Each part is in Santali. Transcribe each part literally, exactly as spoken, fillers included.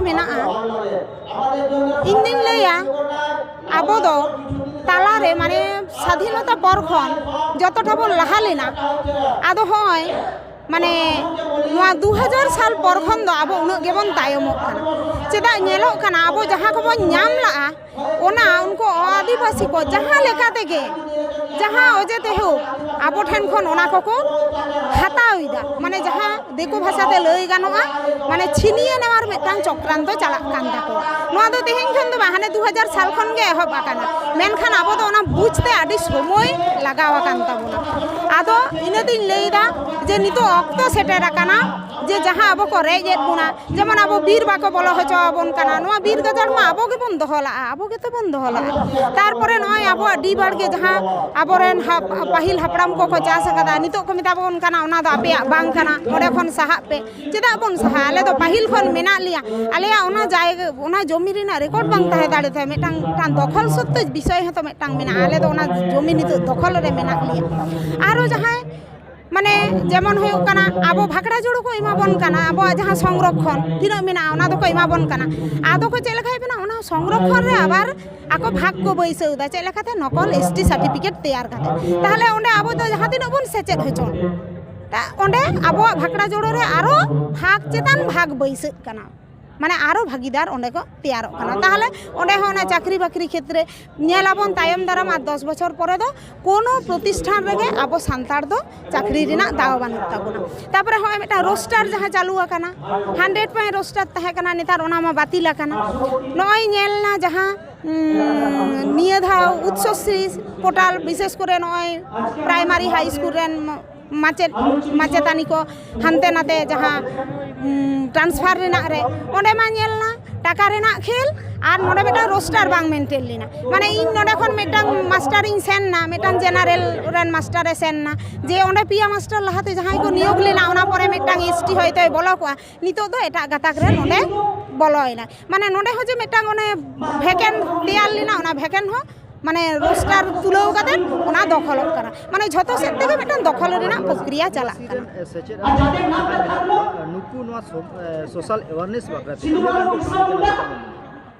ᱢᱮᱱᱟᱜᱼᱟ᱾ ᱤᱧ ᱫᱩᱧ ᱞᱟᱹᱭᱟ, ᱟᱵᱚ ᱫᱚ ᱛᱟᱞᱟᱨᱮ, ᱢᱟᱱᱮ, ᱥᱟᱫᱷᱤᱱᱚᱛᱟ ᱯᱚᱨ ᱠᱷᱚᱱ ᱡᱚᱛᱚᱴᱟ ᱵᱚᱱ ᱞᱟᱦᱟ ᱞᱮᱱᱟ, ᱟᱫᱚ ᱦᱚᱸᱜᱼᱚᱭ, ᱢᱟᱱᱮ, ᱱᱚᱣᱟ ᱫᱩ ᱦᱟᱡᱟᱨ ᱥᱟᱞ ᱯᱚᱨ ᱠᱷᱚᱱ ᱫᱚ ᱟᱵᱚ ᱩᱱᱟᱹᱜ ᱜᱮᱵᱚᱱ ᱛᱟᱭᱚᱢᱚᱜ ᱠᱟᱱᱟ᱾ ᱪᱮᱫᱟᱜ ᱧᱮᱞᱚᱜ ᱠᱟᱱᱟ, ᱟᱵᱚ ᱡᱟᱦᱟᱸ ᱠᱚᱵᱚᱱ ᱧᱟᱢ ᱞᱟᱜᱼᱟ, ᱚᱱᱟ ᱩᱱᱠᱩ ᱟᱹᱫᱤᱵᱟᱹᱥᱤ ᱠᱚ ᱡᱟᱦᱟᱸ ᱞᱮᱠᱟ ᱛᱮᱜᱮ, ᱡᱟᱦᱟᱸ ᱚᱡᱮ ᱛᱮ ᱦᱳᱠ, ᱟᱵᱚ ᱴᱷᱮᱱ ᱠᱷᱚᱱ ᱚᱱᱟ ᱠᱚᱠᱚ ᱦᱟᱛᱟᱣ ᱮᱫᱟ᱾ ᱢᱟᱱᱮ, ᱡᱟᱦᱟᱸ ᱫᱤᱠᱩ ᱵᱷᱟᱥᱟ ᱛᱮ ᱞᱟᱹᱭ ᱜᱟᱱᱚᱜᱼᱟ, ᱢᱟᱱᱮ, ᱪᱷᱤᱱᱤᱭᱟᱹ ᱱᱮᱣᱟᱨ ᱢᱤᱫᱴᱟᱝ ᱪᱚᱠᱨᱟᱱᱛᱚ ᱪᱟᱞᱟᱜ ᱠᱟᱱ ᱛᱟᱠᱚᱣᱟ᱾ ᱱᱚᱣᱟ ᱫᱚ ᱛᱮᱦᱮᱧ ᱠᱷᱚᱱ ᱫᱚ ᱵᱟᱝ, ᱦᱟᱱᱮ ᱫᱩ ᱦᱟᱡᱟᱨ ᱥᱟᱞ ᱠᱷᱚᱱ ᱜᱮ ᱮᱦᱚᱵ ᱟᱠᱟᱱᱟ᱾ ᱢᱮᱱᱠᱷᱟᱱ ᱟᱵᱚ ᱫᱚ ᱚᱱᱟ ᱵᱩᱡᱽ ᱛᱮ ᱟᱹᱰᱤ ᱥᱚᱢᱚᱭ ᱞᱟᱜᱟᱣ ᱟᱠᱟᱱ ᱛᱟᱵᱚᱱᱟ᱾ ᱟᱫᱚ ᱤᱱᱟᱹ ᱛᱤᱧ ᱞᱟᱹᱭ ᱮᱫᱟ ᱡᱮ ᱱᱤᱛᱚᱜ ᱚᱠᱛᱚ ᱥᱮᱴᱮᱨ ᱟᱠᱟᱱᱟ ᱡᱮ ᱡᱟᱦᱟᱸ ᱟᱵᱚ ᱠᱚ ᱨᱮᱡ ᱮᱫ ᱵᱚᱱᱟ, ᱡᱮᱢᱚᱱ ᱟᱵᱚ ᱵᱤᱨ ᱵᱟᱠᱚ ᱵᱚᱞᱚ ᱦᱚᱪᱚ ᱟᱵᱚᱱ ᱠᱟᱱᱟ, ᱱᱚᱣᱟ ᱵᱤᱨ ᱜᱟᱡᱟᱲ ᱢᱟ ᱟᱵᱚ ᱜᱮᱵᱚᱱ ᱫᱚᱦᱚ ᱞᱟᱜᱼᱟ, ᱟᱵᱚ ᱜᱮᱛᱚ ᱵᱚᱱ ᱫᱚᱦᱚ ᱞᱟᱜᱼᱟ᱾ ᱛᱟᱨᱯᱚᱨᱮ ᱱᱚᱜᱼᱚᱭ ᱟᱵᱚᱣᱟᱜ ᱰᱤ ᱵᱟᱲᱜᱮ ᱡᱟᱦᱟᱸ ᱟᱵᱚᱨᱮᱱ ᱦᱟᱯ-, ᱯᱟᱹᱦᱤᱞ ᱦᱟᱯᱲᱟᱢ ᱠᱚᱠᱚ ᱪᱟᱥ ᱟᱠᱟᱫᱟ, ᱱᱤᱛᱚᱜ ᱠᱚ ᱢᱮᱛᱟ ᱵᱚᱱ ᱠᱟᱱᱟ ᱚᱱᱟ ᱫᱚ ᱟᱯᱮᱭᱟᱜ ᱵᱟᱝ ᱠᱟᱱᱟ, ᱚᱸᱰᱮ ᱠᱷᱚᱱ ᱥᱟᱦᱟᱜ ᱯᱮ᱾ ᱪᱮᱫᱟᱜ ᱵᱚᱱ ᱥᱟᱦᱟᱜᱼᱟ? ᱟᱞᱮ ᱫᱚ ᱯᱟᱹᱦᱤᱞ ᱠᱷᱚᱱ ᱢᱮᱱᱟᱜ ᱞᱮᱭᱟ, ᱟᱞᱮᱭᱟᱜ ᱚᱱᱟ ᱡᱟᱭᱜᱟ, ᱚᱱᱟ ᱡᱚᱢᱤ ᱨᱮᱱᱟᱜ ᱨᱮᱠᱚᱨᱰ ᱵᱟᱝ ᱛᱟᱦᱮᱸ ᱫᱟᱲᱮ ᱛᱟᱦᱮᱸᱫ, ᱢᱤᱫᱴᱟᱝ, ᱢᱤᱫᱴᱟᱝ ᱫᱚᱠᱷᱚᱞ ᱥᱚᱛᱛᱚ ᱵᱤᱥᱚᱭ ᱦᱚᱸᱛᱚ ᱢᱤᱫᱴᱟᱝ ᱢᱮᱱᱟᱜᱼᱟ᱾ ᱟᱞᱮ ᱫᱚ ᱚᱱᱟ ᱡᱚᱢᱤ ᱱᱤᱛᱚᱜ ᱫᱚᱠᱷᱚᱞ ᱨᱮ ᱢᱮᱱᱟᱜ ᱞᱮᱭᱟ᱾ ᱟᱨᱚ ᱡᱟᱦᱟᱸᱭ, ᱢᱟᱱᱮ, ᱡᱮᱢᱚᱱ ᱦᱩᱭᱩᱜ ᱠᱟᱱᱟ, ᱟᱵᱚ ᱵᱷᱟᱠᱲᱟ ᱡᱳᱲᱳ ᱠᱚ ᱮᱢᱟ ᱵᱚᱱ ᱠᱟᱱᱟ, ᱟᱵᱚᱣᱟᱜ ᱡᱟᱦᱟᱸ ᱥᱚᱝᱨᱚᱠᱠᱷᱚᱱ ᱛᱤᱱᱟᱹᱜ ᱢᱮᱱᱟᱜᱼᱟ ᱚᱱᱟ ᱫᱚᱠᱚ ᱮᱢᱟ ᱵᱚᱱ ᱠᱟᱱᱟ᱾ ᱟᱫᱚ ᱠᱚ ᱪᱮᱫ ᱞᱮᱠᱟᱭ ᱠᱟᱱᱟ, ᱚᱱᱟ ᱥᱚᱝᱨᱚᱠᱠᱷᱚᱱ ᱨᱮ ᱟᱵᱟᱨ ᱟᱠᱚ ᱵᱷᱟᱜᱽ ᱠᱚ ᱵᱟᱹᱭᱥᱟᱹᱣ ᱮᱫᱟ᱾ ᱪᱮᱫ ᱞᱮᱠᱟᱛᱮ? ᱱᱚᱠᱚᱞ ᱮᱥ ᱴᱤ ᱥᱟᱨᱴᱤᱯᱷᱤᱠᱮᱴ ᱛᱮᱭᱟᱨ ᱠᱟᱛᱮ᱾ ᱛᱟᱦᱚᱞᱮ ᱚᱸᱰᱮ ᱟᱵᱚ ᱫᱚ ᱡᱟᱦᱟᱸ ᱛᱤᱱᱟᱹᱜ ᱵᱚᱱ ᱥᱮᱪᱮᱫ ᱦᱚᱪᱚᱱ, ᱛᱟ-, ᱚᱸᱰᱮ ᱟᱵᱚᱣᱟᱜ ᱵᱷᱟᱠᱲᱟ ᱡᱳᱲᱳ ᱨᱮ ᱟᱨᱚ ᱵᱷᱟᱜᱽ ᱪᱮᱛᱟᱱ ᱵᱷᱟᱜᱽ ᱵᱟᱹᱭᱥᱟᱹᱜ ᱠᱟᱱᱟ, ᱢᱟᱱᱮ ᱟᱨᱚ ᱵᱷᱟᱹᱜᱤᱫᱟᱨ ᱚᱸᱰᱮ ᱠᱚ ᱛᱮᱭᱟᱨᱚᱜ ᱠᱟᱱᱟ᱾ ᱛᱟᱦᱚᱞᱮ ᱚᱸᱰᱮ ᱦᱚᱸ ᱚᱱᱟ ᱪᱟᱹᱠᱨᱤ ᱵᱟᱹᱠᱨᱤ ᱠᱷᱮᱛᱨᱮ ᱧᱮᱞ ᱟᱵᱚᱱ ᱛᱟᱭᱚᱢ ᱫᱟᱨᱟᱢ ᱟᱨ ᱫᱚᱥ ᱵᱚᱪᱷᱚᱨ ᱯᱚᱨᱮ ᱫᱚ ᱠᱳᱱᱳ ᱯᱨᱚᱛᱤᱥᱴᱷᱟᱱ ᱨᱮᱜᱮ ᱟᱵᱚ ᱥᱟᱱᱛᱟᱲ ᱫᱚ ᱪᱟᱹᱠᱨᱤ ᱨᱮᱱᱟᱜ ᱫᱟᱣ ᱵᱟᱹᱱᱩᱜ ᱛᱟᱵᱚᱱᱟ᱾ ᱛᱟᱯᱚᱨᱮ ᱦᱚᱸᱜᱼᱚᱭ ᱢᱤᱫᱴᱟᱝ ᱨᱳᱥᱴᱟᱨ ᱡᱟᱦᱟᱸ ᱪᱟᱹᱞᱩ ᱟᱠᱟᱱᱟ, ᱦᱟᱱᱰᱨᱮᱰ ᱯᱚᱭᱮᱱᱴ ᱨᱳᱥᱴᱟᱨ ᱛᱟᱦᱮᱸ ᱠᱟᱱᱟ, ᱱᱮᱛᱟᱨ ᱚᱱᱟ ᱢᱟ ᱵᱟᱹᱛᱤᱞ ᱟᱠᱟᱱᱟ᱾ ᱱᱚᱜᱼᱚᱭ ᱧᱮᱞ ᱱᱟ ᱡᱟᱦᱟᱸ, ᱩᱸ, ᱱᱤᱭᱟᱹ ᱫᱷᱟᱣ ᱩᱛᱥᱚᱥᱨᱤ ᱯᱳᱨᱴᱟᱞ, ᱵᱤᱥᱮᱥ ᱠᱚᱨᱮ ᱱᱚᱜᱼᱚᱭ ᱯᱨᱟᱭᱢᱟᱨᱤ ᱦᱟᱭ ᱥᱠᱩᱞ ᱨᱮᱱ ᱢᱟᱪᱮᱫ ᱢᱟᱪᱮᱛᱟᱹᱱᱤ ᱠᱚ ᱦᱟᱱᱛᱮ ᱱᱟᱛᱮ ᱡᱟᱦᱟᱸ, ᱩᱸ, ᱴᱨᱟᱱᱥᱯᱷᱟᱨ ᱨᱮᱱᱟᱜ ᱨᱮ, ᱚᱸᱰᱮ ᱢᱟ ᱧᱮᱞ ᱱᱟ ᱴᱟᱠᱟ ᱨᱮᱱᱟᱜ ᱠᱷᱮᱞ, ᱟᱨ ᱱᱚᱰᱮ ᱢᱤᱫᱴᱟᱝ ᱨᱳᱥᱴᱟᱨ ᱵᱟᱝ ᱢᱮᱱᱴᱮᱱ ᱞᱮᱱᱟ᱾ ᱢᱟᱱᱮ, ᱤᱧ ᱱᱚᱰᱮ ᱠᱷᱚᱱ ᱢᱤᱫᱴᱟᱝ ᱢᱟᱥᱴᱟᱨᱤᱧ ᱥᱮᱱ ᱱᱟ, ᱢᱤᱫᱴᱟᱝ ᱡᱮᱱᱟᱨᱮᱞ ᱨᱮᱱ ᱢᱟᱥᱴᱟᱨᱮ ᱥᱮᱱ ᱱᱟ, ᱡᱮ ᱚᱸᱰᱮ ᱯᱮᱭᱟ ᱢᱟᱥᱴᱟᱨ ᱞᱟᱦᱟᱛᱮ ᱡᱟᱦᱟᱸᱭ ᱠᱚ ᱱᱤᱭᱳᱜᱽ ᱞᱮᱱᱟ, ᱚᱱᱟ ᱯᱚᱨᱮ ᱢᱤᱫᱴᱟᱝ ᱮᱥ ᱴᱤ ᱦᱚᱭᱛᱳᱭ ᱵᱚᱞᱚ ᱠᱚᱜᱼᱟ, ᱱᱤᱛᱚᱜ ᱫᱚ ᱮᱴᱟᱜ ᱜᱟᱛᱟᱠ ᱨᱮ ᱱᱚᱰᱮ ᱵᱚᱞᱚᱭᱮᱱᱟ᱾ ᱢᱟᱱᱮ, ᱱᱚᱰᱮ ᱦᱚᱸ ᱡᱮ ᱢᱤᱫᱴᱟᱝ ᱚᱱᱮ ᱵᱷᱮᱠᱮᱱᱴ ᱛᱮᱭᱟᱨ ᱞᱮᱱᱟ, ᱚᱱᱟ ᱵᱷᱮᱠᱮᱱᱴ ᱦᱚᱸ ᱢᱟᱱᱮ ᱨᱳᱥᱴᱟᱨ ᱛᱩᱞᱟᱹᱣ ᱠᱟᱛᱮ ᱚᱱᱟ ᱫᱚᱠᱷᱚᱞᱚᱜ ᱠᱟᱱᱟ᱾ ᱢᱟᱱᱮ ᱡᱷᱚᱛᱚ ᱥᱮᱫ ᱛᱮᱜᱮ ᱢᱤᱫᱴᱟᱝ ᱫᱚᱠᱷᱚᱞ ᱨᱮᱱᱟᱜ ᱯᱨᱚᱠᱨᱤᱭᱟ ᱪᱟᱞᱟᱜ ᱠᱟᱱᱟ᱾ ᱥᱮᱪᱮᱫ ᱟᱨ ᱡᱟᱦᱟᱸᱭ ᱢᱮᱱᱟᱜ ᱠᱚᱣᱟ, ᱱᱩᱠᱩ ᱱᱚᱣᱟ ᱥᱳ- ᱮ, ᱥᱳᱥᱟᱞ ᱮᱣᱟᱨᱱᱮᱥ ᱵᱟᱠᱷᱨᱟ ᱛᱮ ᱛᱤᱱᱟᱹᱜ ᱜᱟᱱ ᱠᱚ ᱥᱚᱪᱮᱛᱚᱱ ᱟᱠᱟᱱᱟ?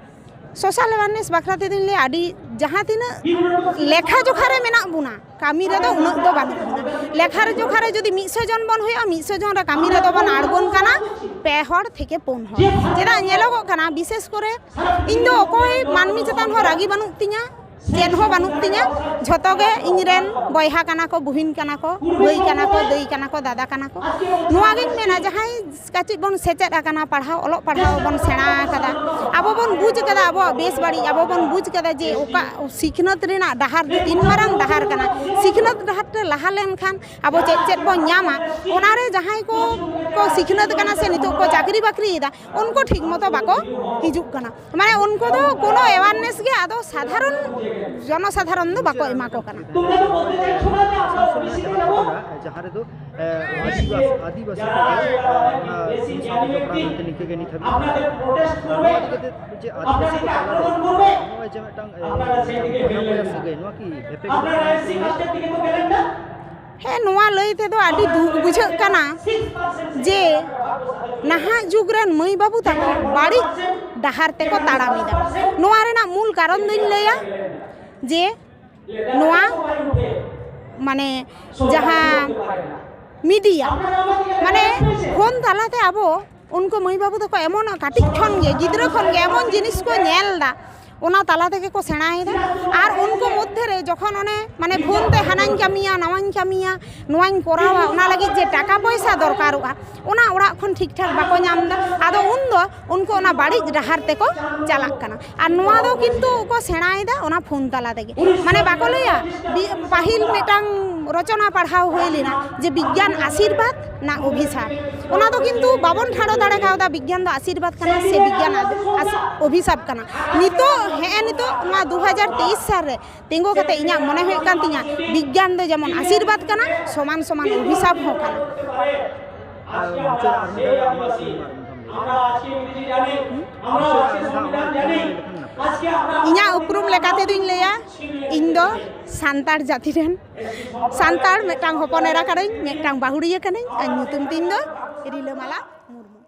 ᱥᱳᱥᱟᱞ ᱮᱣᱟᱨᱱᱮᱥ ᱵᱟᱠᱷᱨᱟ ᱛᱮᱫᱚᱧ ᱞᱟᱹᱭᱟ, ᱟᱹᱰᱤ ᱡᱟᱦᱟᱸ ᱛᱤᱱᱟᱹᱜ ᱞᱮᱠᱷᱟ ᱡᱚᱠᱷᱟ ᱨᱮ ᱢᱮᱱᱟᱜ ᱵᱚᱱᱟ, ᱠᱟᱹᱢᱤ ᱨᱮᱫᱚ ᱩᱱᱟᱹᱜ ᱫᱚ ᱵᱟᱹᱱᱩᱜ ᱵᱚᱱᱟ᱾ ᱞᱮᱠᱷᱟ ᱡᱚᱠᱷᱟ ᱨᱮ ᱡᱩᱫᱤ ᱢᱤᱫᱥᱚ ᱡᱚᱱ ᱵᱚᱱ ᱦᱩᱭᱩᱜᱼᱟ, ᱢᱤᱫᱥᱚ ᱡᱚᱱ ᱨᱮ ᱠᱟᱹᱢᱤ ᱨᱮᱫᱚ ᱵᱚᱱ ᱟᱬᱜᱚᱱ ᱠᱟᱱᱟ ᱯᱮ ᱦᱚᱲ ᱛᱷᱮᱠᱮ ᱯᱩᱱ ᱦᱚᱲ᱾ ᱪᱮᱫᱟᱜ ᱧᱮᱞᱚᱜᱚᱜ ᱠᱟᱱᱟ, ᱵᱤᱥᱮᱥ ᱠᱚᱨᱮ ᱤᱧ ᱫᱚ ᱚᱠᱚᱭ ᱢᱟᱹᱱᱢᱤ ᱪᱮᱛᱟᱱ ᱦᱚᱸ ᱨᱟᱹᱜᱤ ᱵᱟᱹᱱᱩᱜ ᱛᱤᱧᱟ, ᱪᱮᱫ ᱦᱚᱸ ᱵᱟᱹᱱᱩᱜ ᱛᱤᱧᱟ, ᱡᱷᱚᱛᱚ ᱜᱮ ᱤᱧ ᱨᱮᱱ ᱵᱚᱭᱦᱟ ᱠᱟᱱᱟ ᱠᱚ, ᱵᱩᱦᱤᱱ ᱠᱟᱱᱟ ᱠᱚ, ᱵᱷᱟᱹᱭ ᱠᱟᱱᱟ ᱠᱚ, ᱫᱟᱹᱭ ᱠᱟᱱᱟ ᱠᱚ, ᱫᱟᱫᱟ ᱠᱟᱱᱟ ᱠᱚ᱾ ᱱᱚᱣᱟ ᱜᱤᱧ ᱢᱮᱱᱟ, ᱡᱟᱦᱟᱸᱭ ᱠᱟᱹᱴᱤᱡ ᱵᱚᱱ ᱥᱮᱪᱮᱫ ᱟᱠᱟᱱᱟ, ᱯᱟᱲᱦᱟᱣ, ᱚᱞᱚᱜ ᱯᱟᱲᱦᱟᱣ ᱵᱚᱱ ᱥᱮᱬᱟ ᱟᱠᱟᱫᱟ, ᱟᱵᱚ ᱵᱚᱱ ᱵᱩᱡᱽ ᱟᱠᱟᱫᱟ ᱟᱵᱚᱣᱟᱜ ᱵᱮᱥ ᱵᱟᱹᱲᱤᱡ, ᱟᱵᱚ ᱵᱚᱱ ᱵᱩᱡᱽ ᱟᱠᱟᱫᱟ ᱡᱮ ᱚᱠᱟ ᱥᱤᱠᱷᱱᱟᱹᱛ ᱨᱮᱱᱟᱜ ᱰᱟᱦᱟᱨ ᱫᱚ ᱛᱤᱱ ᱢᱟᱨᱟᱝ ᱰᱟᱦᱟᱨ ᱠᱟᱱᱟ᱾ ᱥᱤᱠᱷᱱᱟᱹᱛ ᱰᱟᱦᱟᱨ ᱛᱮ ᱞᱟᱦᱟ ᱞᱮᱱᱠᱷᱟᱱ ᱟᱵᱚ ᱪᱮᱫ ᱪᱮᱫ ᱵᱚᱱ ᱧᱟᱢᱟ, ᱚᱱᱟᱨᱮ ᱡᱟᱦᱟᱸᱭ ᱠᱚ ᱠᱚ ᱥᱤᱠᱷᱱᱟᱹᱛ ᱠᱟᱱᱟ ᱥᱮ ᱱᱤᱛᱚᱜ ᱠᱚ ᱪᱟᱹᱠᱨᱤ ᱵᱟᱹᱠᱨᱤᱭᱮᱫᱟ, ᱩᱱᱠᱩ ᱴᱷᱤᱠ ᱢᱚᱛᱚ ᱵᱟᱠᱚ ᱦᱤᱡᱩᱜ ᱠᱟᱱᱟ᱾ ᱢᱟᱱᱮ ᱩᱱᱠᱩ ᱫᱚ ᱠᱳᱱᱳ ᱮᱣᱟᱨᱱᱮᱥ ᱜᱮ ᱟᱫᱚ ᱥᱟᱫᱷᱟᱨᱚᱱ, ᱡᱚᱱᱚᱥᱟᱫᱷᱟᱨᱚᱱ ᱫᱚ ᱵᱟᱠᱚ ᱮᱢᱟ ᱠᱚ ᱠᱟᱱᱟ᱾ ᱟᱥᱟᱱᱥᱳᱞ ᱨᱮᱱᱟᱜ ᱡᱟᱦᱟᱸ ᱜᱷᱚᱴᱚᱱᱟ, ᱡᱟᱦᱟᱸ ᱨᱮᱫᱚ, ᱮ, ᱟᱹᱫᱤᱵᱟᱹᱥᱤ, ᱟᱹᱫᱤᱵᱟᱹᱥᱤ ᱠᱚ ᱚᱱᱟ ᱥᱟᱶᱛᱮ ᱡᱚᱯᱲᱟᱣ ᱢᱮᱱᱛᱮ ᱱᱤᱝᱠᱟᱹ ᱜᱮ ᱱᱤᱛ ᱦᱟᱹᱵᱤᱡ ᱠᱚ ᱠᱟᱱᱟ᱾ ᱟᱨ ᱱᱚᱣᱟ ᱤᱫᱤ ᱠᱟᱛᱮ ᱡᱮ ᱟᱹᱫᱤᱵᱟᱹᱥᱤ ᱠᱚ ᱛᱟᱞᱟᱨᱮ ᱱᱚᱜᱼᱚᱭ ᱡᱮ ᱢᱤᱫᱴᱟᱝ, ᱮ, ᱵᱚᱭᱦᱟ ᱵᱚᱭᱦᱟ ᱥᱟᱹᱜᱟᱹᱭ, ᱱᱚᱣᱟ ᱠᱤ ᱮᱯᱷᱮᱠᱴ ᱠᱟᱱᱟ? ᱦᱮᱸ, ᱱᱚᱣᱟ ᱞᱟᱹᱭ ᱛᱮᱫᱚ ᱟᱹᱰᱤ ᱫᱩᱠ ᱵᱩᱡᱷᱟᱹᱜ ᱠᱟᱱᱟ ᱡᱮ ᱱᱟᱦᱟᱜ ᱡᱩᱜᱽ ᱨᱮᱱ ᱢᱟᱹᱭ ᱵᱟᱹᱵᱩ ᱛᱟᱠᱚ ᱵᱟᱹᱲᱤᱡ ᱰᱟᱦᱟᱨ ᱛᱮᱠᱚ ᱛᱟᱲᱟᱢ ᱮᱫᱟ᱾ ᱱᱚᱣᱟ ᱨᱮᱱᱟᱜ ᱢᱩᱞ ᱠᱟᱨᱚᱱ ᱫᱚᱧ ᱞᱟᱹᱭᱟ ᱡᱮ ᱱᱚᱣᱟ, ᱢᱟᱱᱮ, ᱡᱟᱦᱟᱸ ᱢᱤᱰᱤᱭᱟ, ᱢᱟᱱᱮ ᱯᱷᱳᱱ ᱛᱟᱞᱟᱛᱮ ᱟᱵᱚ ᱩᱱᱠᱩ ᱢᱟᱹᱭ ᱵᱟᱹᱵᱩ ᱛᱟᱠᱚ ᱮᱢᱚᱱ ᱠᱟᱹᱴᱤᱡ ᱠᱷᱚᱱ ᱜᱮ, ᱜᱤᱫᱽᱨᱟᱹ ᱠᱷᱚᱱ ᱜᱮ ᱮᱢᱚᱱ ᱡᱤᱱᱤᱥ ᱠᱚ ᱧᱮᱞ ᱮᱫᱟ, ᱚᱱᱟ ᱛᱟᱞᱟ ᱛᱮᱜᱮ ᱠᱚ ᱥᱮᱬᱟᱭᱮᱫᱟ᱾ ᱟᱨ ᱩᱱᱠᱩ ᱢᱚᱫᱽᱫᱷᱮ ᱨᱮ ᱡᱚᱠᱷᱚᱱ ᱚᱱᱮ, ᱢᱟᱱᱮ, ᱯᱷᱳᱱ ᱛᱮ ᱦᱟᱱᱟᱧ ᱠᱟᱹᱢᱤᱭᱟ, ᱱᱟᱣᱟᱧ ᱠᱟᱹᱢᱤᱭᱟ, ᱱᱚᱣᱟᱧ ᱠᱚᱨᱟᱣᱟ, ᱚᱱᱟ ᱞᱟᱹᱜᱤᱫ ᱡᱮ ᱴᱟᱠᱟ ᱯᱚᱭᱥᱟ ᱫᱚᱨᱠᱟᱨᱚᱜᱼᱟ, ᱚᱱᱟ ᱚᱲᱟᱜ ᱠᱷᱚᱱ ᱴᱷᱤᱠ ᱴᱷᱟᱠ ᱵᱟᱠᱚ ᱧᱟᱢ ᱮᱫᱟ᱾ ᱟᱫᱚ ᱩᱱᱫᱚ ᱩᱱᱠᱩ ᱚᱱᱟ ᱵᱟᱹᱲᱤᱡ ᱰᱟᱦᱟᱨ ᱛᱮᱠᱚ ᱪᱟᱞᱟᱜ ᱠᱟᱱᱟ᱾ ᱟᱨ ᱱᱚᱣᱟ ᱫᱚ ᱠᱤᱱᱛᱩ ᱠᱚ ᱥᱮᱬᱟᱭᱮᱫᱟ ᱚᱱᱟ ᱯᱷᱳᱱ ᱛᱟᱞᱟ ᱛᱮᱜᱮ᱾ ᱢᱟᱱᱮ ᱵᱟᱠᱚ ᱞᱟᱹᱭᱟ, ᱵᱤ-, ᱯᱟᱹᱦᱤᱞ ᱢᱤᱫᱴᱟᱝ ᱨᱚᱪᱚᱱᱟ ᱯᱟᱲᱦᱟᱣ ᱦᱩᱭ ᱞᱮᱱᱟ ᱡᱮ ᱵᱤᱜᱽᱜᱟᱱ ᱟᱥᱤᱨᱵᱟᱫᱽ ᱱᱟ ᱚᱵᱷᱤᱥᱟᱯ᱾ ᱚᱱᱟ ᱫᱚ ᱠᱤᱱᱛᱩ ᱵᱟᱵᱚᱱ ᱴᱷᱟᱲᱚ ᱫᱟᱲᱮ ᱠᱟᱣᱫᱟ, ᱵᱤᱜᱽᱜᱟᱱ ᱫᱚ ᱟᱥᱤᱨᱵᱟᱫᱽ ᱠᱟᱱᱟ ᱥᱮ ᱵᱤᱜᱽᱜᱟᱱ ᱟᱫ-, ᱟᱥ-, ᱚᱵᱷᱤᱥᱟᱯ ᱠᱟᱱᱟ᱾ ᱱᱤᱛᱚᱜ, ᱦᱮᱸ, ᱱᱤᱛᱚᱜ ᱱᱚᱣᱟ ᱫᱩ ᱦᱟᱡᱟᱨ ᱛᱮᱭᱤᱥ ᱥᱟᱞ ᱨᱮ ᱛᱤᱸᱜᱩ ᱠᱟᱛᱮ ᱤᱧᱟᱹᱜ ᱢᱚᱱᱮ ᱦᱩᱭᱩᱜ ᱠᱟᱱ ᱛᱤᱧᱟ, ᱵᱤᱜᱽᱜᱟᱱ ᱫᱚ ᱡᱮᱢᱚᱱ ᱟᱥᱤᱨᱵᱟᱫᱽ ᱠᱟᱱᱟ, ᱥᱚᱢᱟᱱ ᱥᱚᱢᱟᱱ ᱚᱵᱷᱤᱥᱟᱯ ᱦᱚᱸ ᱠᱟᱱᱟ᱾ ᱟᱨ ᱢᱩᱪᱟᱹᱫ ᱟᱨ ᱢᱤᱫ ᱫᱷᱟᱣ ᱟᱢᱟᱜ ᱥᱤᱱᱮᱢᱟ ᱨᱮ ᱢᱤᱫ ᱫᱷᱟᱣ ᱞᱟᱹᱭ ᱞᱮᱠᱷᱟᱱ᱾ ᱢᱩᱪᱟᱹᱫ ᱟᱨ ᱢᱤᱫ ᱫᱷᱟᱣ ᱟᱢᱟᱜ ᱥᱤᱱᱮᱢᱟ ᱞᱟᱹᱭ ᱞᱮᱠᱷᱟᱱ ᱱᱟᱯᱟᱭ᱾ ᱤᱧᱟᱹᱜ ᱩᱯᱨᱩᱢ ᱞᱮᱠᱟ ᱛᱮᱫᱚᱧ ᱞᱟᱹᱭᱟ, ᱤᱧ ᱫᱚ ᱥᱟᱱᱛᱟᱲ ᱡᱟᱹᱛᱤ ᱨᱮᱱ ᱥᱟᱱᱛᱟᱲ ᱢᱤᱫᱴᱟᱝ ᱦᱚᱯᱚᱱ ᱮᱨᱟ ᱠᱟᱹᱱᱟᱹᱧ, ᱢᱤᱫᱴᱟᱝ ᱵᱟᱹᱦᱩᱲᱤᱭᱟᱹ ᱠᱟᱹᱱᱟᱹᱧ᱾ ᱟᱨ ᱧᱩᱛᱩᱢ ᱛᱤᱧ ᱫᱚ ᱨᱤᱞᱟᱹᱢᱟᱞᱟ ᱢᱩᱨᱢᱩ᱾